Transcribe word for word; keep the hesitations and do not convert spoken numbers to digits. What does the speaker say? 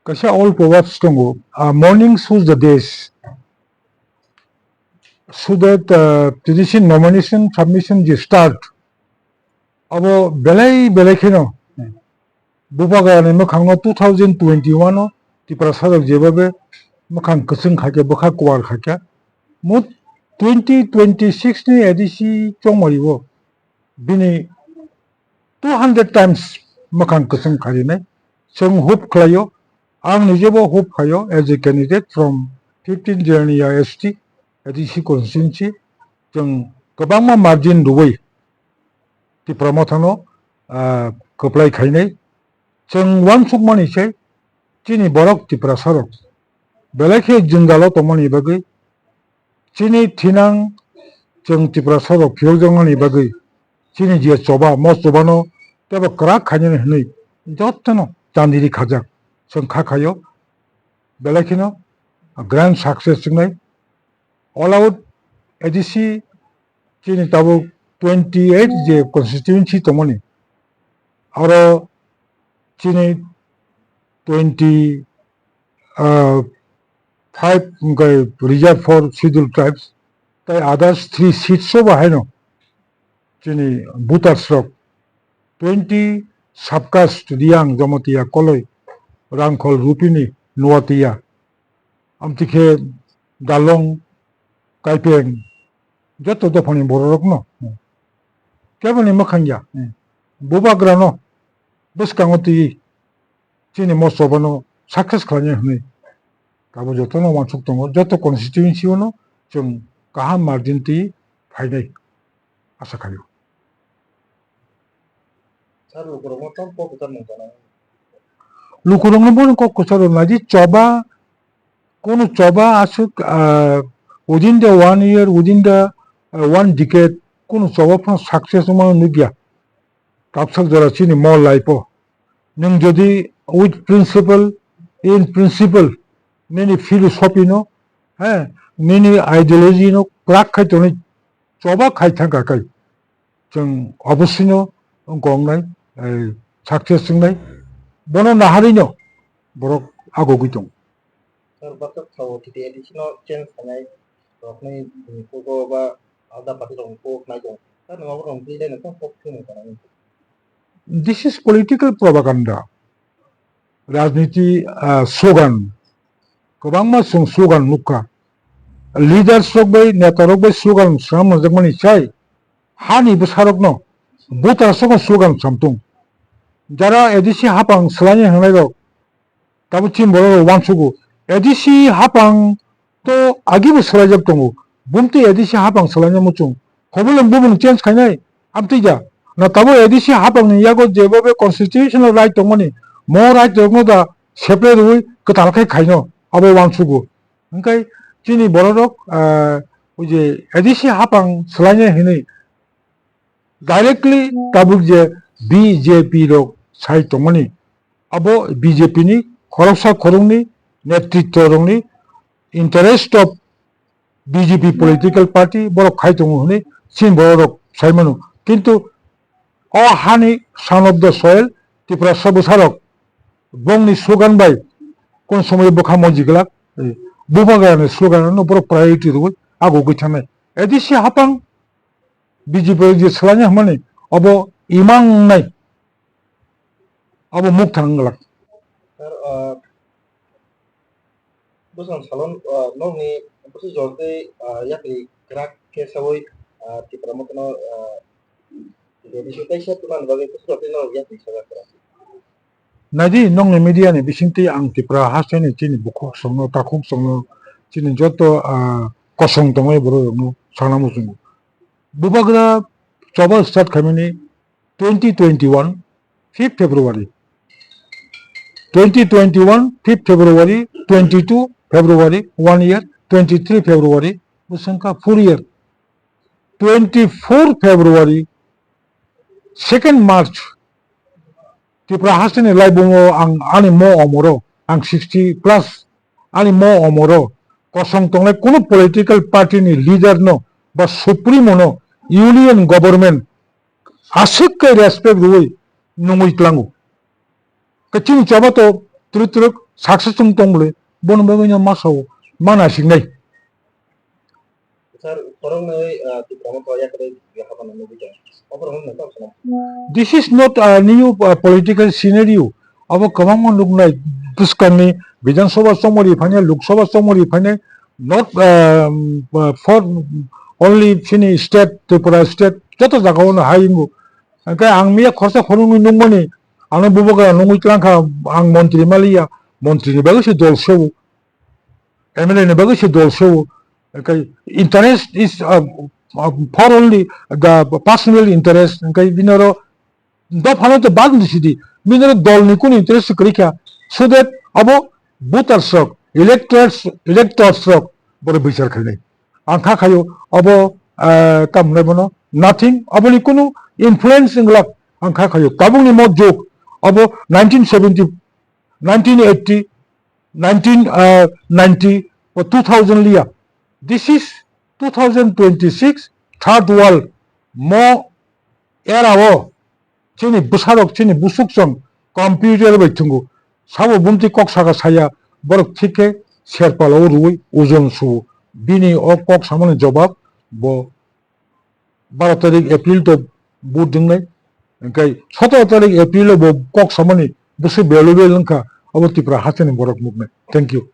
Kaisa old proverbs tongo, uh, "Morning shows the days." So that, uh, tradition nomination submission je start, abo belai belai kheno Bubagrani mwkhangno two thousand twenty-one o Tiprasa rok jebabe mwkhang kwchwng khaikha, bwkha kuar khaikha, mo twenty twenty-six ni A D C chongmari o bini two hundred times mwkhang kwchwng kharinai. Chwng hope khlaio, ang nijebo hope khaio as a candidate from fifteen Jirania S T A D C constituency, chwng kwbangma margin rwui Tipra Mothano, ah, kwplai khainai. Chwng uansukmani se chini borok Tiprasa rok belai khe jwngjalo tongmani bagwi, chini thinang chwng Tiprasa rok phiyokjaknani bagwi chini je choba, mo chobano teibo kwrak khainani hwnwi jotono chandiri khajak. Chwng kha khaio belai kheno grand success wngnai. All out A D C chini tabuk twenty eight je constituency tongmani, aro chini twenty, ah, five hwnkhe reserve for scheduled tribes, tei others three seats o bahaino chini voters rok twenty subcaste Riyang, Jamatia, Koloi, Rangkhol, Rupini, Nuatia, amtwi khe Dalong, Kaipeng, joto dophani bororokno keboni mwkhang ya, Bubagrano bwskango twiwi chini mo chobano success khlainai hwnwi tabuk jotono uansuk tongo, joto constituency o no chwng kaham margin twi phainai asa khaio. Sir, lukurokno tamo kok kwchar nung tana? Lukurokno bono kok kwcharo naidi choba, kunu choba aswk, ah, within the one year, within the, ah, one decade, kunu choba phano success wngmano nukya. Kapsak jora chini mo life o. Nwng jodi with principle, in principle, nini philosophy no, he, nini ideology no kwrak khai tonwi choba khai thangkha khai, chwng obosino wngkha wngnai, eh, success wngnai. Bono naharino borok agogwi tongo. Sir, baksa sao T T A D C no change khainai rokni, mm, kugo ba alda party rokni kuk nai tongo. Sir, nwng abo rokni twi le nwng kok thumung kana? This is political propaganda. Rajniti, ah, slogan. Kwbangma chwng slogan nukha. Leaders rok bai, neta rok bai slogan swnam rwjakmani chai. Hani bwsarokno voters rokno slogan samtung. Jara A D C hapang swlainai hwngnai rok, tabuk chini borok rok uansugo, A D C hapang to agibo swlaijak tongo. Bumtwi A D C hapang swlaina muchung. Hobo le bumung change khainai, amtwi ja. Na tabuk A D C hapangni yago jebobe constitutional right tongmani, mo right rokno da separate rwui kwtal khe khaino, abo uansugo. Hwnkhe chini borok rok, ah, oi je A D C hapang swlainai hinwi directly tabuk je B J P rok sai tongmani, abo B J P ni khoroksa khoroknwi netritwo rokni interest of B J P political party borok khai tongo hwnwi chini borok rok sai mano. Kintu o hani son of the soil Tiprasa bwsarok bongni slogan bai kon somoi bwkha moji glak, eh, Bubagrani slogan no borok priority rwui agogwi thangnai. A D C hapang B J P je swlaina hwnmani obo imang nai, obo mukthang glak. Sir, ah, bwswng salon, ah, nokni bwswk jotwi, ah, yapri kwrak khe sawi, ah, Tipra Mothano, ah, A D C kaisa twnani bagwi bwswk jotwi norok yapri sajak kwrak. Naidi, nokni media ni bisingtwi ang Tipra hasteni chini bukhuk songno, takhuk songno, chini joto, ah, kosong tongwi borok rokno sana muchungo. Bubagra choba start khaimani twenty twenty-one, fifth February. Twenty twenty-one, fifth February, twenty-two February, one year, twenty-three February, bwswngkha four year. Twenty-four February, second March, Tripura hasteni laibungo ang ani mo omoro, ang sixty plus, ani mo omoro kosong tongnai kunu political party ni leader no ba supremo no union government aswk khe respect rwui nungwi tlango. Khe chini choba to twrwk twrwk success wng tong bwlwi, bono bagwi no ma sao, ma naisiknai. Sir, khoroknwi, ah, Tipra Motha yakarwi video hapna nugwi tong. Oborog wngkha kok swnam. This is not a new uh, political scenario. Abo kwbangma nuknai, bwskangni Bidhan Sabha chongmari phainai, Lok Sabha chongmari phainai, not um, uh, for only chini state, Tripura state, joto jagao no hai wngo. Hwnkhe ang miya khorsa khoroknwi nukmani, ano bubagra nungwi tlangkha, ang montri maliya, montri ni bagwi se dol seo, M L A ni bagwi se dol seo. Hwnkhe interest is uh, uh, for only the personal interest, hwnkhe binaro dophano to bad ni sidi, binaro dol ni kunu interest kwrwi kha, so that abo voters rok, electors, electors rok boro bichar khainai. Ang kha khayo abo, ah, tamni bono nothing, aboni kunu influence wng glak. Ang kha khayo tabukni mo jug abo nineteen seventy, nineteen eighty, nineteen ninety o two thousand liya. This is two thousand twenty-six, third world. Mo era o chini bwsarok, chini busuk chwng computer bai thwngo. Sabo bumtwi kok saka saya, borok thik khe serpalo rwui ojon suo. Bini o kok samani jobab bo baro tarik April to vote wngnai. Hwnkhe sotoro tarik April o bo kok samani bwswk valuable wngkha, abo Tripura hasteni borok nuknai. Thank you.